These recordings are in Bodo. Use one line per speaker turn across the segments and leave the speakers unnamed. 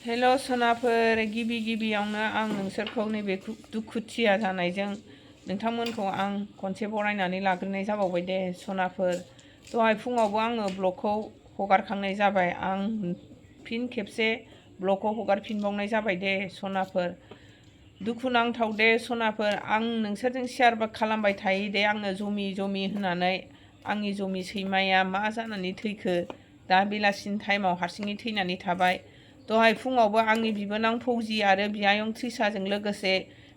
हेल' सनाफोर गिबियावनो आं नोंसोरखौ नैबे दुखुथिया जानायजों नोंथांमोनखौ आं खनसे बरायनानै लाग्रोनाय जाबावबाय दे सनाफोर। दहाय फुङावबो आङो ब्लगखौ हगारखांनाय जाबाय, आं फिन खेबसे ब्लगखौ हगारफिनबावनाय जाबाय दे सनाफोर। दुखुनांथाव दे सनाफोर, आं नोंसोरजों शेयार खालामबाय थायो दे आङो जमि होननानै। आंनि जमि सैमाया मा जानानै थैखो, दा बेलासिनि टाइमाव हारसिङै थैनानै थाबाय। दहाय फुङावबो आंनि बिबोनां फौजि आरो बियायं थ्रिसाजों लोगोसे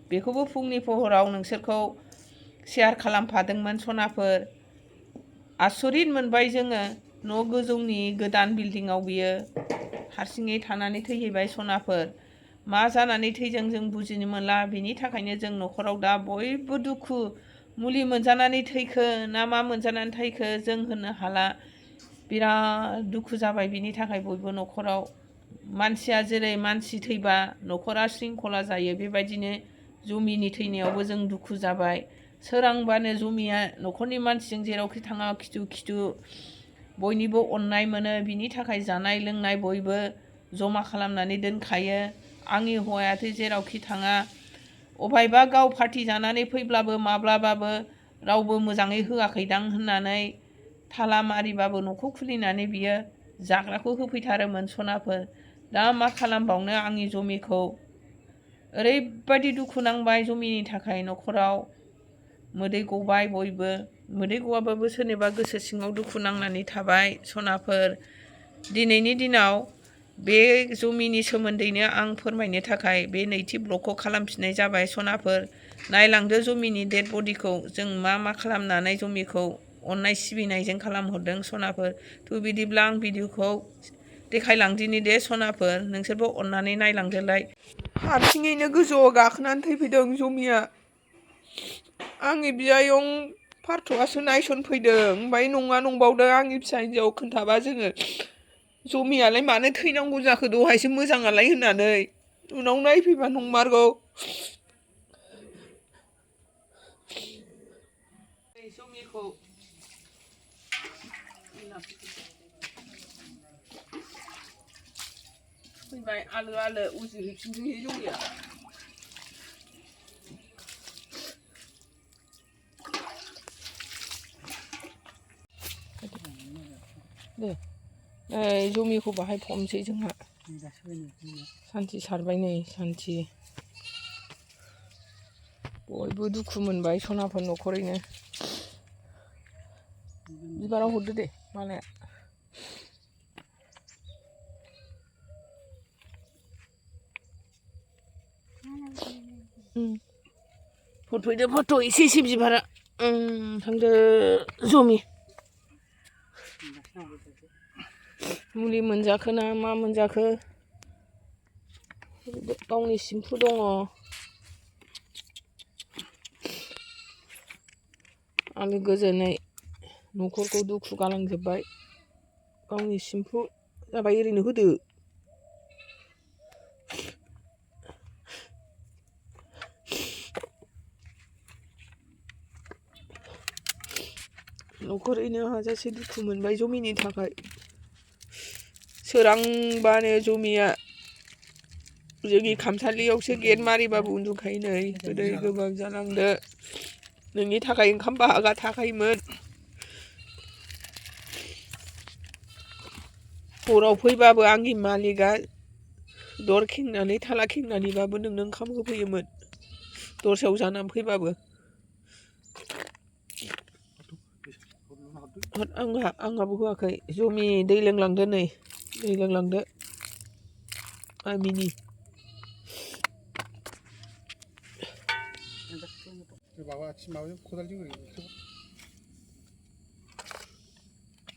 बेखौबो फुंनि पहराव नोंसोरखौ शेयार खालामफादोंमोन सनाफोर। आसरित मोनबाय जोङो, न' गोजौनि गोदान बिल्डिंआव बियो हारसिङै थानानै थैहैबाय सनाफोर। मा जानानै थैजों जों बुजिनो मोनला, बिनि थाखायनो जों न'खराव दा बयबो दुखु। मुलि मोनजानानै थैखो ना मा मोनजानानै थैखो जों होननो हाला, बिराद दुखु जाबाय बिनि थाखाय बयबो न'खराव। मानसिया जेरै मानसि थैबा न'खरा सिंखला जायो, बेबायदिनो जमिनि थैनायावबो जों दुखु जाबाय। सोरांबानो जमिया न'खरनि मानसिजों जेरावखि थाङा खिथु बयनिबो अननाय मोनो, बिनि थाखाय जानाय लोंनाय बयबो जमा खालामनानै दोनखायो। आंनि हौवायाथ' जेरावखि थाङा अबायबा गाव पार्टि जानानै फैब्लाबो माब्लाबाबो रावबो मोजाङै होआखैदां होननानै थाला मारिबाबो न'खौ खुलिनानै बियो जाग्राखौ होफैथारोमोन सनाफोर। दा मा खालामबावनो, आंनि जमिखौ ओरैबायदि दुखु नांबाय जमिनि थाखाय। न'खराव मोदै गबाय बयबो, मोदै गवाबाबो सोरनिबा गोसो सिङाव दुखु नांनानै थाबाय सनाफोर। दिनैनि दिनाव बे जमिनि सोमोन्दैनो आं फोरमायनो थाखाय बे नैथि ब्लगखौ खालामफिननाय जाबाय सनाफोर। नायलांदो जमिनि डेड बडिखौ जों मा खालामनानै जमिखौ अननाय सिबिनायजों खालामहरदों सनाफोर। थ' बिदिब्ला आं भिडिअखौ देखायलांदिनि दे सनाफोर, नोंसोरबो अननानै नायलांदोलाय। हारसिङैनो गोजौआव गाखोनानै थैफैदों जमिया। आंनि बियायं पार्थआसो नायसनफैदों, ओमफ्राय नङा नंबावदों आंनि फिसा हिन्जाव खोन्थाबा जोङो जमियालाय मानो थैनांगौ जाखो दहायसो मोजाङालाय होननानै, उनाव नायफैबा नंमारगौ। जमिखौ फैबाय आलो उजिहैफिनदों जमिया। दे जमिखौ बाहाय फमसै जोंहा। सान्थि सारबाय नै सान्थि। बयबो दुखु मोनबाय सनाफोर न'खरैनो। बिबाराव हरदो दे मालाया। फट'दो फट' एसे बिबारा थांदो जमि। मुलि मोनजाखो ना मा मोनजाखो, गावनि सिम्फु दङ। आलो गोजोनै न'खरखौ दुखु गालांजोब्बाय। गावनि सिम्फु जाबाय, ओरैनो होदो। न'खरैनो हाजासे दुखु मोनबाय जमिनि थाखाय। सोरांबानो जमिया जोंनि खामसालियावसो गेट मारिबाबो उन्दुखायो नै। गोदै गोबाब जानांदो, नोंनि थाखाय ओंखाम बाहागा थाखायोमोन। हराव फैबाबो आंनि मालिकआ दर खेंनानै थाला खेंनानैबाबो नोंनो ओंखाम होफैयोमोन, दरसायाव जानानै फैबाबो। आंहाबो होआखै। जमि दै लोंलांदो, नै दै लोंलांदो आमिनि।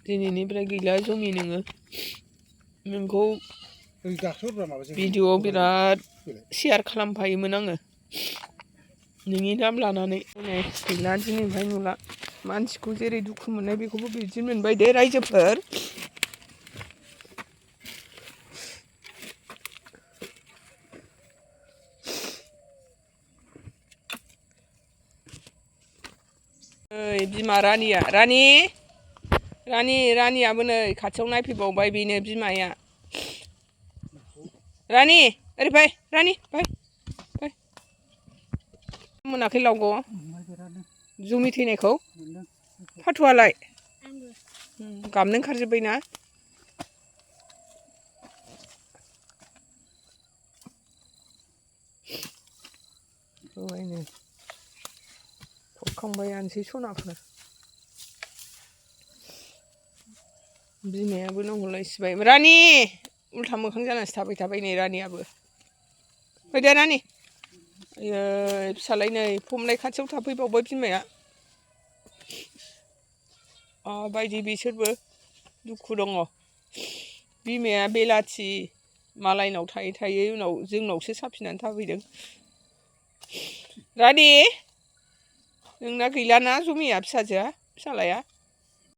दिनैनिफ्राय गैला जमि, नोंखौ भिडिअ'आव बिराद शेयार खालामफायोमोन आङो नोंनि नाम लानानै। गैला दिनैनिफ्राय नुला। मानसिखौ जेरै दुखु मोननाय बेखौबो बिदि मोनबाय दे रायजोफोर। बिमा रानियाबो नै खाथियाव नायफैबावबाय, बेनो बिमाया। रानि ओरै फै रानि फै फै मोनाखै लावग' जुमि थैनायखौ फाथुआलाय गाबनो ओंखारजोब्बाय ना दहायनो थरखांबायानोसै सनाफोर बिमायाबो नांगौलायसिबाय रानि उल्था मोखां जानासो थाबाय नै रानियाबो फैदो रानि आयै फिसालाय नै फमनाय खाथियाव थाफैबावबाय बिमाया बायदि बिसोरबो दुखु दङ बिमाया बेलाथि मालायनाव थायै थायै उनाव जोंनावसो साफिनानै थाफैदों रानि नोंना गैलाना जुमिया फिसाजोआ फिसालाया